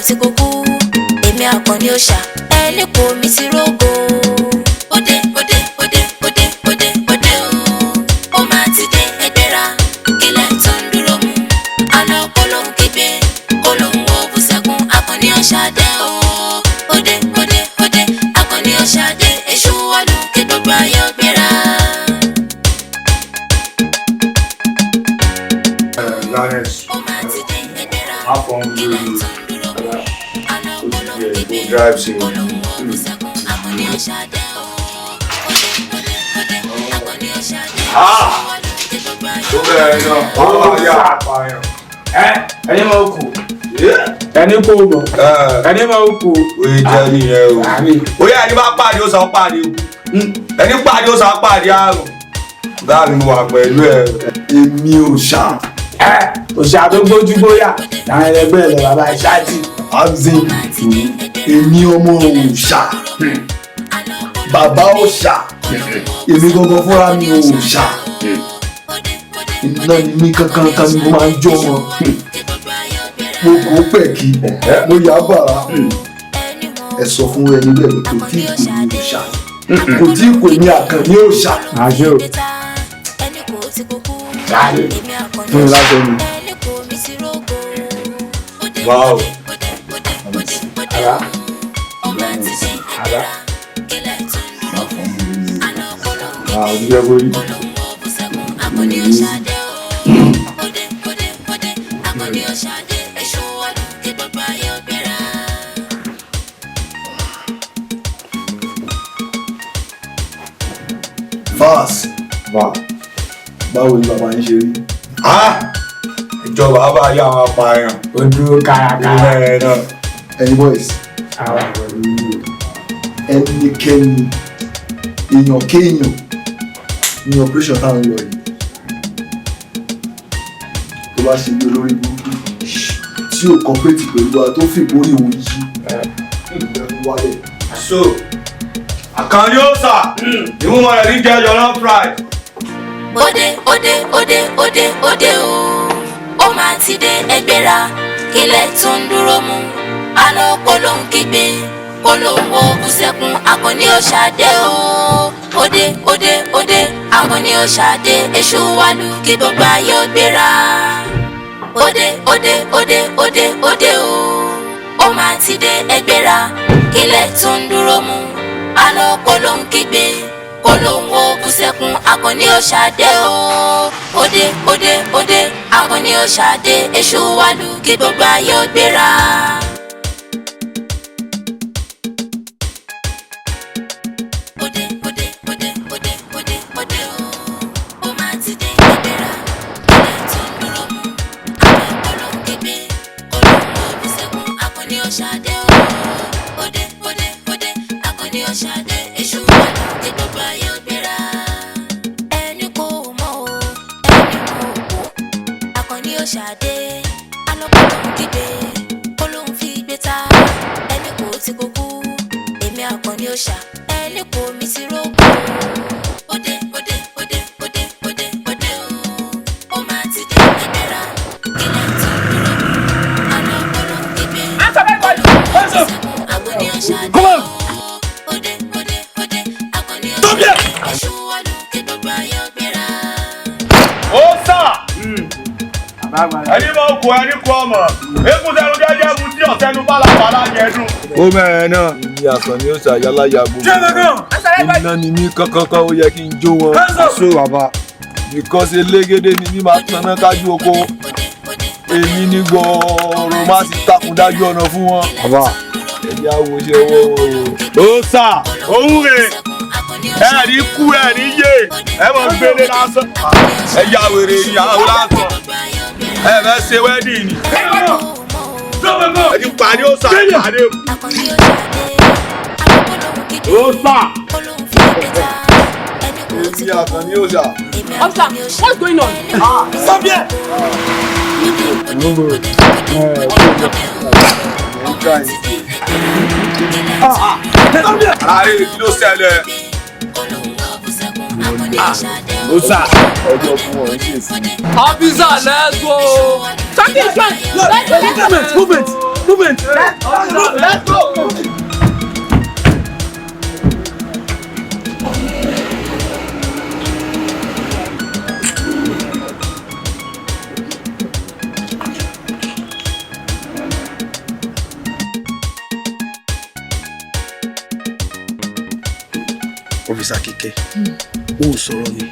tí kò kú. Èmi Àkànní òòṣà, ẹni kò mí ti rógo. Òde òde òde òde òde òde o, ó máa ti dé, ẹgbẹ́ra kílẹ̀ tó ń dúró mú. Àlọ́ kó ló ń kígbe, kó ló ń wo bùsẹ̀kùn. Àkànní òòṣà dé o. Òde òde òde, Àkànní òòṣà dé, èṣù wọ̀lú kí gbogbo ayé ó gbéra. Lawrence, Ó máa ti dé, ẹgbẹ́ra afọ kílẹ̀ mi tó ń dúró mú. Àlọ́ kó ló ń kígbe, drive safe. kó ló ń wo bùsẹ̀kùn. Àkànní òòṣà dé o. Òde òde òde, Àkànní òòṣà dé, èṣù wọ̀lú kí gbogbo ayé Ó ó bẹ̀rẹ̀ náà, ó yà apààyàn. Ẹ ẹni máa kú, ẹni kò mọ̀, ẹni máa kú. Oye jẹ́ nìyẹn o. Àmín. Oye, ẹni bá pàdé ó sàn pàdé ikú. Ẹni pàdé ó sàn pàdé àrùn. Báà mi wà pẹ̀lú ẹ. Èmi ò ṣá. Ẹ òṣà tó gbójú bóyá làwọn ẹlẹgbẹ́ rẹ̀ bàbá ìṣáàtì. Abzin, èmi ọmọ òòṣà, bàbá òòṣà, èmi gangan fúnra mi òòṣà. Iná ni mí kankan kan ni mo máa ń jó wọn. Mo kò pẹ̀kì, mo yà á bàrà. Ẹ sọ fún ẹni bẹ́ẹ̀ pé kò tí ì pè mí òòṣà, kò tí ì pè mí Àkànní òòṣà. Àṣẹ o. Jáde. Fún mi láṣọ mi. Wow. Ara. Ara. Ah, ojú ẹ borí. Vas, Wà. báwo ni bàbá yín ṣe rí? Ah! Ìjọba bá yá àwọn apààyàn. Ó dúró Ó kárakára. bẹ̀rẹ̀ náà. Ẹ̀yin boys, Àwa pẹ̀lú ẹnikẹ́ni, èèyàn kéèyàn ní operation tá à ń lọ yìí tó bá ṣe bí olórí burúkú tí ò cooperate pẹ̀lú wa, tó fìborí òun yí ìgbẹ́nu wálẹ̀. So, Àkànní òòṣà, ìmúmọ̀ rẹ̀ ní jẹ́ jollof rice. Òde òde òde òde òde o, ó máa ti dé, ẹgbẹ́ra kílẹ̀ tó ń dúró mú. Àlọ́ kó ló ń kígbe, kó ló ń wo bùsẹ̀kùn. Àkànní òòṣà dé o. Òde òde òde, Àkànní òòṣà dé, èṣù wàlú kí gbogbo ayé ó gbéra. Òde òde òde òde òde o, ó máa ti dé, ẹgbẹ́ra kílẹ̀ tó ń dúró mú. Àlọ́ kó ló ń kígbe, kó ló ń wo bùsẹ̀kùn. Àkànní òòṣà dé o. Òde òde òde, Àkànní òòṣà dé, èṣù wàlú kí gbogbo ayé ó gbéra. Òde òde òde òde òde òde o, ó máa ti dé, ẹgbẹ́ra kílẹ̀ tó ń dúró mú. Àlọ́ kó ló ń kígbe, kó ló ń wo bùsẹ̀kùn. Àkànní òòṣà dé o. Òde òde òde, Àkànní òòṣà dé, èṣù wàlú kí gbogbo ayé ó gbéra. Ẹni kò mọ̀ o, ẹni kò kú. Àkànní òòṣà dé, alọ́kọ̀ ló ń kígbe, kó ló ń fi gbé ta. Ẹni kò tí kò kú. Èmi Àkànní òòṣà, ẹni kò mí ti rógo. Òde òde òde òde òde òde o, ó máa ti dé, ẹgbẹ́ra kílẹ̀ tó ń dúró mú. Alọ́kọ̀ ló ń kígbe, kó ló ń wo bùsẹ̀kùn. Àkànní òòṣà dé o. Òde òde òde, Àkànní òòṣà dé, èṣù wọ̀lú kí gbogbo ayé ó gbéra. Ó sà! bàbá àgbàlagbà. Ẹni máa kó ẹni kó ọmọ. Eégún sẹ́nu jẹ́jẹ́ mu tí ọ̀sẹ́nu bálabàlá jẹ dùn. Ó bẹ̀rẹ̀ náà. Èmi Àkànní òòṣà, yálàyà gbogbo iná ni mí kankan kan, ó yẹ kí n jó wọn. So bàbá. Because elégédé ni mí, máa tanná kájú oko. Èmi ní gbọ̀ọ̀rọ̀ má sì takùn dájú ọ̀nà fún wọn. Bàbá. Ẹ̀yà wo ṣe ọwọ́ wọn o. Ó sà, òun rè ẹ ní kú, ẹ ní yé, ẹ mọ̀ gbélé lásán. Ẹ ya wèrè ìyàwó lásán. Ẹ fẹ́ ṣe wedding ni. Ẹ ti pàdé ó sà, pàdé. Ó sà. Èmi Àkànní òòṣà. Officer, what's going on? Stop here. Ẹ̀ ń try. Ààrẹ, kí ló ṣẹlẹ̀? Ó sà. Ọjọ́ fún wọn ń ṣèṣì. Officer, let's go. Something is wrong. Let's go. Movement, movement. Movement. Let's go. Officer Kíkẹ́, ó sọ̀rọ̀ ni.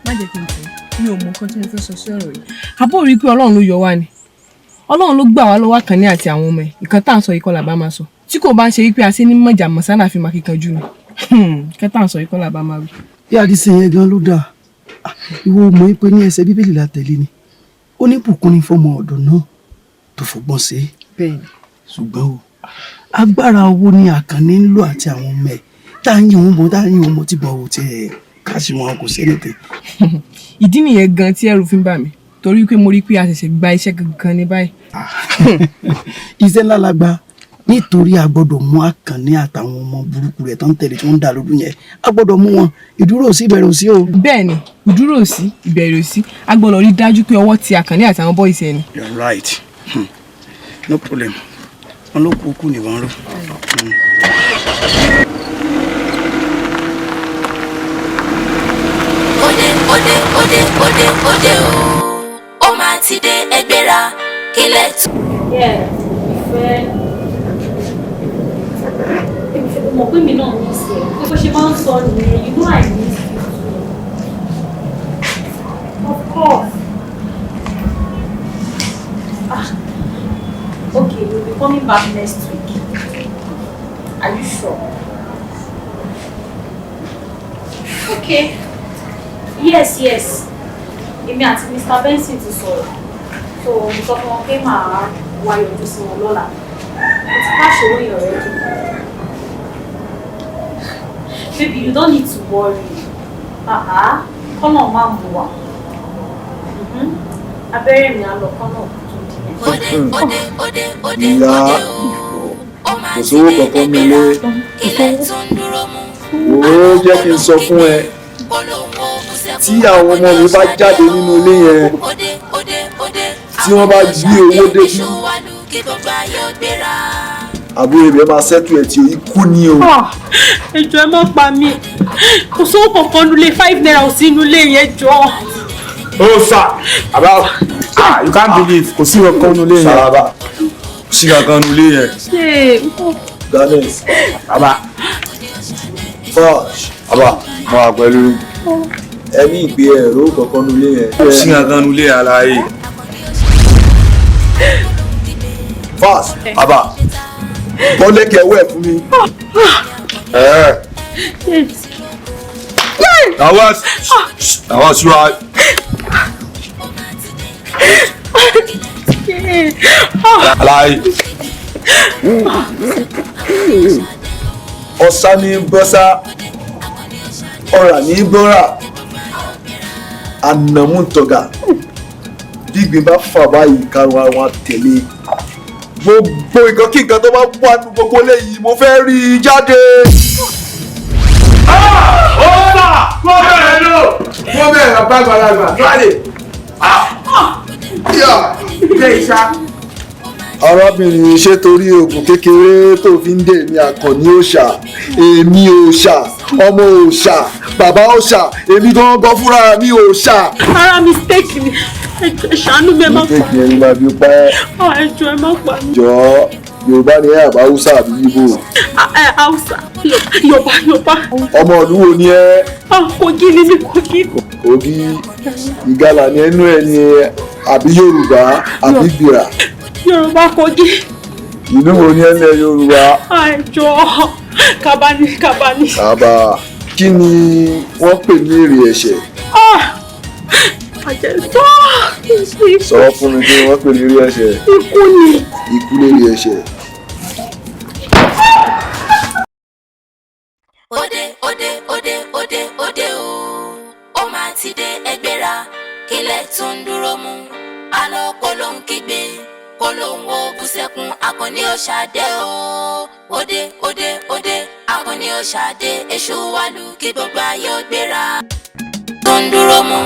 Má jẹ́ kí n tẹ̀, mi ò mọ nǹkan tí mo fẹ́ sọ sí ọ̀rọ̀ yìí. Àbó rí i pé Ọlọ́run ló yọ wá ni. Ọlọ́run ló gbà wá lọ́wọ́ Àkànní àti àwọn ọmọ ẹ̀. Ìkan tá à ń sọ yìí kọ́ là bá máa sọ. Tí kò bá ń ṣe wípé a ṣe ní mọ̀jà mọ̀sánà fi máa kíkanjú ni. Ìkan tá à ń sọ yìí kọ́ là bá máa wí. Bí àdìsí yẹn gan ló dáa. Ìwọ mọ̀ pé ní ẹsẹ̀ Bíbélì la tẹ̀lé ni. Ó ní bùkún ni fọmọ ọ̀dọ̀ náà tó fọgbọ́n ṣe é. Bẹ́ẹ̀ni. Ṣùgbọ́n o, agbára owó ni Àkànní ń lò àti àwọn ọmọ ẹ̀. Tá à ń yìn wọn mọ́, tá à ń yìn wọn mọ́ tí bọ̀ ò tiẹ̀ káṣí wọn kò sí anything. Ìdí nìyẹn gan tí ẹ̀rù fi ń bà mí torí pé mo rí i pé a ṣẹ̀ṣẹ̀ gba iṣẹ́ gangan ní báyìí. Iṣẹ́ ńlá la gba nítorí a gbọ́dọ̀ mú Àkànní àtàwọn ọmọ burúkú rẹ̀ tó ń tẹ̀lé tí wọ́n ń dà lóru yẹn, a gbọ́dọ̀ mú wọn. Ìdúró ò sí, ìbẹ̀rẹ̀ ò sí o. Bẹ́ẹ̀ni, ìdúró ò sí, ìbẹ̀rẹ̀ ò sí, a gbọ́dọ̀ rí dájú pé ọwọ́ ti Àkànní àtàwọn boys ẹ̀ ni. You are right. No problem. Wọn ló kú kú nìbọn ró. Òde òde òde òde òde o, ó máa ti dé, ẹgbẹ́ra kílẹ̀ tó. Yeah, ìfẹ́. Mọ̀ pé mi náà miss ẹ. Pé bó ṣe máa ń sọ nìyẹn, you know I miss you too. Of course. Ah, okay, you'll be coming back next week. Are you sure? Okay. Yes. Èmi àti Mr. Benson ti sọ̀rọ̀. So, mo sọ fún wọn pé màá wá yọjú sí wọn lọ́la. Mo ti cash owó yẹn already. Baby, you don't need to worry. Ah, kọ́nà máa mú wa. Abẹ́rẹ́ mi á lọ kọ́nà tó di yẹn. Òde òde òde òde Ìyá, òde o, ó máa kò ti sówó dé, kankan ẹgbẹ́ra nílé. kílẹ̀ tó ń dúró mú. Ó jẹ́ kí n sọ fún ẹ, tí àwọn ọmọ mi bá jáde nínú ilé yẹn, Òde òde òde, tí wọ́n bá gbé owó débi, èṣù wà lù kí gbogbo ayé ó gbéra. Àbúrò rẹ̀ máa ṣẹ́tù ẹ̀ tí o ikú ni o. Ẹ jọ̀ọ́, ẹ má pa mí. Kò sówó kankan nulẹ̀, 5 naira ò sí nulẹ̀ yẹn, jọ. Oh sir, about ah, you can't believe kò sí ọkọ nulẹ̀ yẹn. Saraba, kò sí kankan nulẹ̀ yẹn. Ṣé Ganes. Baba. Fash. Baba, mo wà pẹ̀lú. Ẹni ìgbé ẹ̀rọ kankan nulẹ̀ yẹn. Kò sí kankan nulẹ̀ aláyé. Fash. Baba. Bọ́lẹ́kẹ̀ ẹ̀wọ́ ẹ̀ fún mi. Ẹ̀. That was right. Aláyé. Ọ̀sá ní bọ́sá, ọ̀rà ní bọ́rà, ànàmúntọ̀gà. Gbígbin bá fà báyìí, karùn àwọn àtẹ̀lé. Gbogbo nǹkan kí nǹkan tó bá wà nínú gbogbo eléyìí, mo fẹ́ rí i jáde. Ó sà, kó bẹ̀rẹ̀ lò. Kó bẹ̀rẹ̀ bàbá àgbàlagbà. Tíwálè. Ilé ìṣá. Arábìnrin, ṣé torí oògùn kékeré tó fi ń dè mí Àkànní òòṣà, èmi òòṣà, ọmọ òòṣà, bàbá òòṣà, èmi gangan fúnra mi òòṣà. Ara mistake ni. Ẹ jọ̀ọ́, ẹ ṣàánú mi, ẹ má pa. Mistake yẹn ni màá fi pa ẹ́. Ah, ẹ jọ̀ọ́, ẹ má pa mí. Jọ̀ọ́, Yorùbá ni ẹ àbá Haúsá àbí Ìgbò? Ah, ẹ Hausa, Yorùbá, Yorùbá. Ọmọ ìlú wo ni ẹ? Ah, Kogi ni mí, Kogi. Kogi. Ìgalà ni ẹnu ẹ ni àbí Yorùbá àbí Gbìrà? Yorùbá, Kogi. Ìlú wo ni ẹ ní ẹ Yorùbá? Ah, ẹ jọ̀ọ́, Kabani, Kabani. Kàbà. Kí ni wọ́n pè ní èrè ẹ̀ṣẹ̀? Ah, àjẹsọ́. Sọ fún mi, kí ni wọ́n pè ní èrè ẹ̀ṣẹ̀? Ikú ni. Ikú lèrè ẹ̀ṣẹ̀. Òde òde òde òde òde o, ó máa ti dé, ẹgbẹ́ra kílẹ̀ tó ń dúró mú. Àlọ́ kó ló ń kígbe kó ló ń wo búsẹ́kùn. Àkànní òṣàdé o, òde òde òde, Àkànní òṣàdé, èṣù wàlú kí gbogbo ayé ó gbéra. Tó ń dúró mú,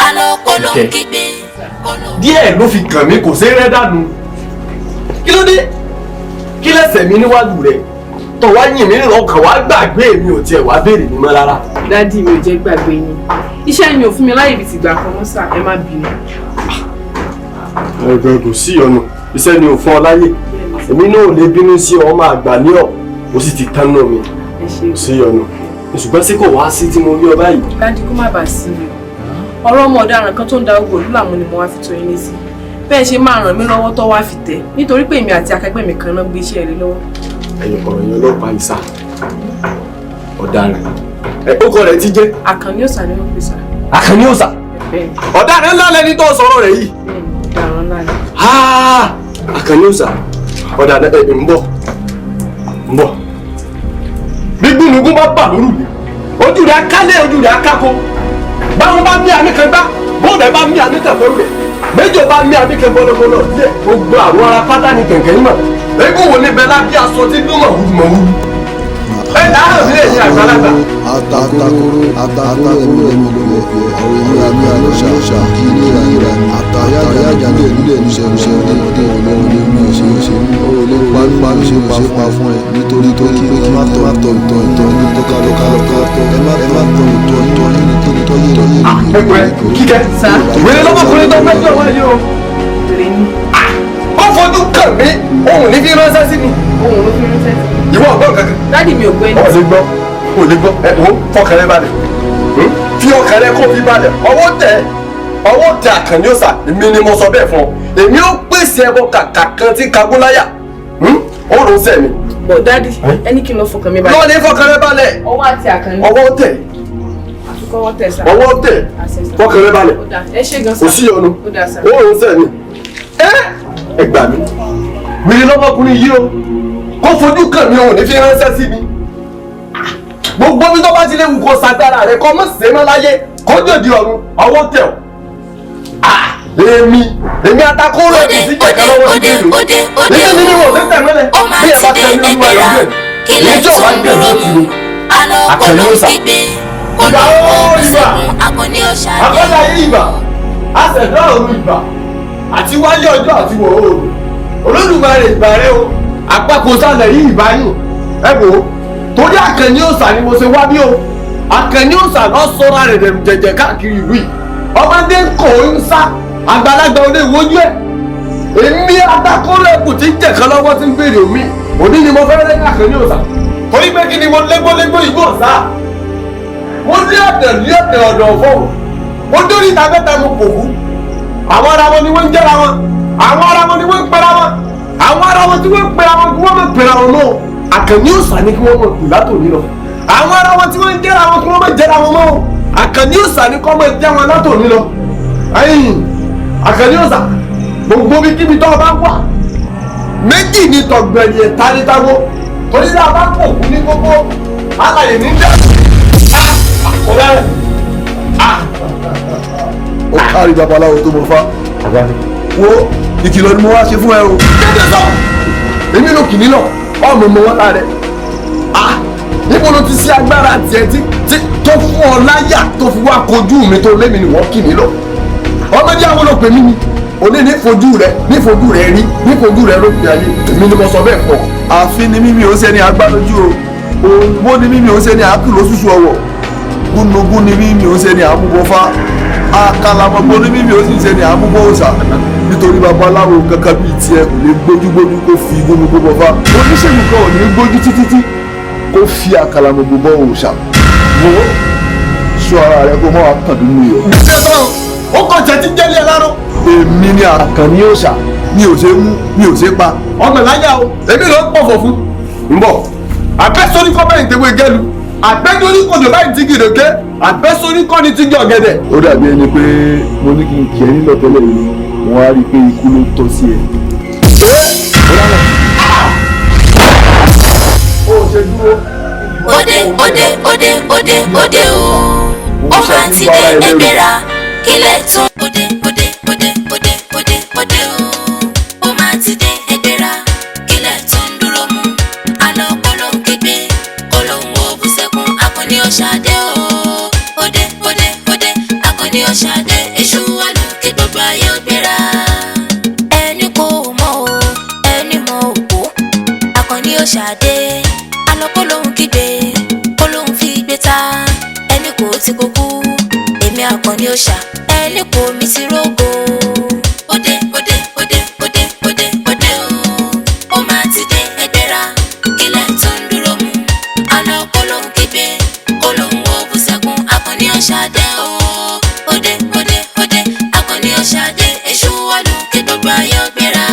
àlọ́ kó ló ń kígbe kó ló ń. Díẹ̀ ló fi kàn mí, kò sí rẹ́ dànù. Kí ló dé? Kí lẹ́sẹ̀ mi níwájú rẹ̀ tó wá yìn mí nínú ọkàn wá gbàgbé mi ò tiẹ̀ wá béèrè mi mọ́ rárá. Daddy, mi ò jẹ́ gbàgbé yín. Iṣẹ́ mi ò fún mi láyè ibi tìgbà kan mọ́ sà, ẹ má bínú. Ẹgbẹ́ kò sí ọ̀nà, iṣẹ́ ni ò fún ọ láyè. Èmi náà ò lè bínú sí ọ, ọmọ àgbà ní ọ̀, ó sì ti tán náà mi. Ẹ ṣe. Kò sí ọ̀nà. Ṣùgbọ́n sí kò wá sí tí mo rí ọ báyìí. Daddy, kó má bàa sí mi o. Ọ̀rọ̀ ọmọ ọ̀daràn kan tó ń da ogun ìlú làmú ni mo wá fi tó yín létí. Bẹ́ẹ̀ ṣe máa ràn mí lọ́wọ́ tó wá fi tẹ̀, nítorí pé èmi àti akẹgbẹ́ mi kan náà gbé iṣẹ́ rẹ̀ lọ́wọ́. Ẹ̀yin ọ̀rọ̀ yẹn ọlọ́pàá ìsà ọ̀daràn. Ẹ ó kọ rẹ̀ ti jẹ́. Àkànní Òòṣà ni wọ́n pè sà. Àkànní Òòṣà. Bẹ́ẹ̀ni. Ọ̀daràn ńlá lẹni tó sọ̀rọ̀ rẹ̀ yìí. Bẹ́ẹ̀ni, ọ̀daràn ńlá ni. Àkànní Òòṣà ọ̀daràn ẹ̀ ń bọ̀ ń bọ̀. Bí gbúnugún bá bà lóru mi, ojú rẹ̀ akálẹ̀, ojú rẹ̀ akáko. Báwọn bá mí àmì kan gbá, bóun rẹ̀ bá mí àmì kan bọ́ọ̀lù rẹ̀. Méjò bá mí àmì kan bọ́lọ́bọ́lọ́ díẹ̀, gbogbo àrùn ara pátá ni kẹ̀kẹ́ yín mọ̀. Eégún wo ni bẹ́lá bí aṣọ tí dún mọ̀húrú mọ̀húrú? Ẹ dáhùn sí èyí àgbàlagbà. Atakoro atakoro ẹ̀mí ẹ̀mí lóye àwọn èmi àmì àlọ́ṣà kí ní ìlà àtàyà nílẹ̀ nílẹ̀ níṣẹ́ níṣẹ́ ọdẹ ọdẹ ọdẹ mi ò ṣe é ṣe ó lè pa pa ṣe pa pa fún ẹ nítorí tó kí ẹ má tọ̀ tọ̀ tọ̀ tọ̀ ní tọ́ka tọ́ka tọ́ ẹ má tọ̀ tọ̀ tọ̀ ní tọ́ tọ́ yé yé. Ẹgbẹ́ kíkẹ́ wèrè lọ́mọkùnrin tó fẹ́ jọ wáyé o. Ó fojú kàn mí, òun ní fi ránṣẹ́ sí mi. Òun ló fi ránṣẹ́ sí mi. Ìwọ ọ̀gbọ́n kankan. Daddy, mi ò gbọ́ ẹni. Ọ̀ lè gbọ́, ò lè gbọ́, ẹ wo fọkàn rẹ balẹ̀. Fi ọkàn rẹ kó fi balẹ̀, ọwọ́ tẹ Àkànní Òòṣà, èmi ni mo sọ bẹ́ẹ̀ fún ọ. Èmi ó pèsè ẹbọ kàkà kan tí kagúnláyà. Ó rò ó sẹ̀ mi. Bọ̀ Daddy, ẹni kí n lọ fọkàn mi balẹ̀. Lọ́ọ̀ ní fọkàn rẹ balẹ̀. Ọwọ́ àti Àkànní. Ọwọ́ tẹ. Àfikọ́wọ́ tẹ sà. Ọwọ́ tẹ. Fọkàn rẹ balẹ̀. Ẹ ṣé gan sà. Kò sí ọ̀nù. Ó dáa sà. Ó rò ó sẹ̀ mi. Ẹ gbà mí. Wèrè lọ́mọkùnrin yìí o. Kó fojú kàn mí, òun ní fi ránṣẹ́ sí mi. Gbogbo bí tó bá ti lè wù kó sagbára rẹ kọ́ mọ́ sèémọ́ láyé kó jòdì ọ̀run ọwọ́ tẹ̀ ọ́. Èmi atakóró ẹ̀ kò sí jẹ̀kẹ́ lọ́wọ́ sí ìlú. Èmi ní wọ́n fẹ́ tẹ̀ mọ́lẹ̀ bí ẹ bá tẹ̀ mí lọ́wọ́ ẹ̀ lọ́gbẹ̀. Èyí tí ọ̀bá gbẹ̀ ló ti ro. Àkànní Òòṣà. Ìgbà ó ìgbà. Àkọ́jà ayé ìgbà. Àṣẹ̀dá ọ̀run ìgbà. Àti wáyé ọjọ́ àti wọ̀ oòrùn. Olódùmarè ìgbà rẹ o. Àpapọ̀ sálẹ̀ yìí ìbá yìí. Ẹ wò ó. Torí Àkànní Òòṣà ni mo ṣe wá bí o. Àkànní Òòṣà lọ sọ́ra rẹ̀ dẹ̀rù jẹ̀jẹ̀ káàkiri ìlú yìí. Ọmọdé ń kọ̀ ó ń sá. Àgbàlagbà ò lè wojú ẹ̀. Èmi atakóró ẹkùn tí ń jẹ̀kan lọ́wọ́ tí ń béèrè omi. Òní ni mo fẹ́ rẹ́ Àkànní Òòṣà. Torí pé kí ni mo légbólégbó ìgbó ọ̀sá. Mo lé ọ̀dẹ̀ lé ọ̀dẹ̀ ọ̀dọ̀ fọ́ọ̀mù. Mo dórí ìta mẹ́ta mo kò kú. Àwọn ara wọn ni wọ́n ń jẹ́ra wọn. Àwọn ara wọn ni wọ́n ń pera wọn. Àwọn ara wọn tí wọ́n ń pera wọn kí wọ́n máa pera wọn mọ́. Àkànní Òòṣà ni kí wọ́n máa pè látòní lọ. Àwọn ara wọn tí wọ́n ń jẹ́ra wọn kí wọ́n máa jẹ́ra wọn mọ́. Àkànní Òòṣà ni kí wọ́n máa jẹ́ wọn látòní lọ. Ẹ̀yìn Àkànní Òòṣà gbogbo bí kíbi tó o bá wà méjì ni tọ̀gbẹ̀rì ẹ̀ta ní táwọ́ torí náà bá pò kú ní gbogbo alàyè ní dẹ́. Ó kárí babaláwo tó mọ fá. Wo ìkìlọ̀ ni mo wá ṣe fún ẹ o. Kéde sọ, èmi ló kìíní lọ, ọmọ mọ wọn lára rẹ. Níbo ló ti sí agbára tiẹ̀ tí tó fún ọ láyà tó fi wá kojú mi tó lémi ni wọ́n kìíní lọ. Ọmọdé àwọn ló pè mí ni òní ní fojú rẹ ní fojú rẹ rí ní fojú rẹ ló fi ayé èmi ni mo sọ bẹ́ẹ̀ fún ọ. Àfin ni mímí ò ń ṣe ní agbálójú o, òǹgbó ni mímí ò ń ṣe ní àákù lóṣooṣù ọwọ̀, gúnugún ni mímí ò ń ṣe ní àmúbọ̀fá, àkàlàmọ̀gbò ni mímí ò sì ń ṣe ní àmúbọ̀ òòṣà. Nítorí babaláwo kankan bíi tiẹ̀ kò lè gbójúgbójú kó fi gúnugún bọ̀fá, oníṣègùn kan ò ní gbójú títí kó fi àkàlàmọ̀gbò bọ òòṣà. Wo sọ ara rẹ kó mọ́ àkàn nínú iyọ̀. Ṣé sọ ó kàn jẹ́ ti jẹ́lé ẹ láró. Èmi ni Àkànní Òòṣà, mi ò ṣe mú, mi ò ṣe pa. Ọmọ ìláyà o, èmi ló ń pọ̀fọ̀ fún. Ń bọ̀, àbẹ́sórí kọ́ bẹ́ẹ̀ tewé gẹ́lu, àbẹ́sórí kò jò báyìí ti gìrèké, àbẹ́sórí kọ́ ni ti gé ọ̀gẹ̀dẹ̀. Ó dàbí ẹni pé mo ní kí n kì ẹ́ nílọ tẹ́lẹ̀ yìí, wọ́n á rí i pé ikú ló tọ́ sí ẹ. Ó ṣe dúró. Òde òde òde òde òde o, ó máa ti dé ẹgbẹ́ra kílẹ̀ tún. Òde òde òde òde òde òde o, ó máa ti dé ẹgbẹ́ra kílẹ̀ tún dúró mú. Àlọ́ kọ́ ló ń kígbe, kó ló ń wo bùsẹ̀kùn Àkànní Òòṣà dé o. Òde òde òde Àkànní Òòṣà dé, èṣù wà lókè gbogbo ayé ó gbéra. Ẹni kò mọ̀ o, ẹni lóhùn kígbe, kó lóhùn fi gbé ta. Ẹni kò tí kò kú, èmi Àkànní òòṣà, ẹni kò mi ti rógo. Òde òde òde òde òde òde o, ó máa ti dé ẹgbẹ́ra, kílẹ̀ tó ń dúró mú. Àlọ́ kó lóhùn kígbe, kó lóhùn ó bú sẹ́kún, Àkànní òòṣà dé o. Òde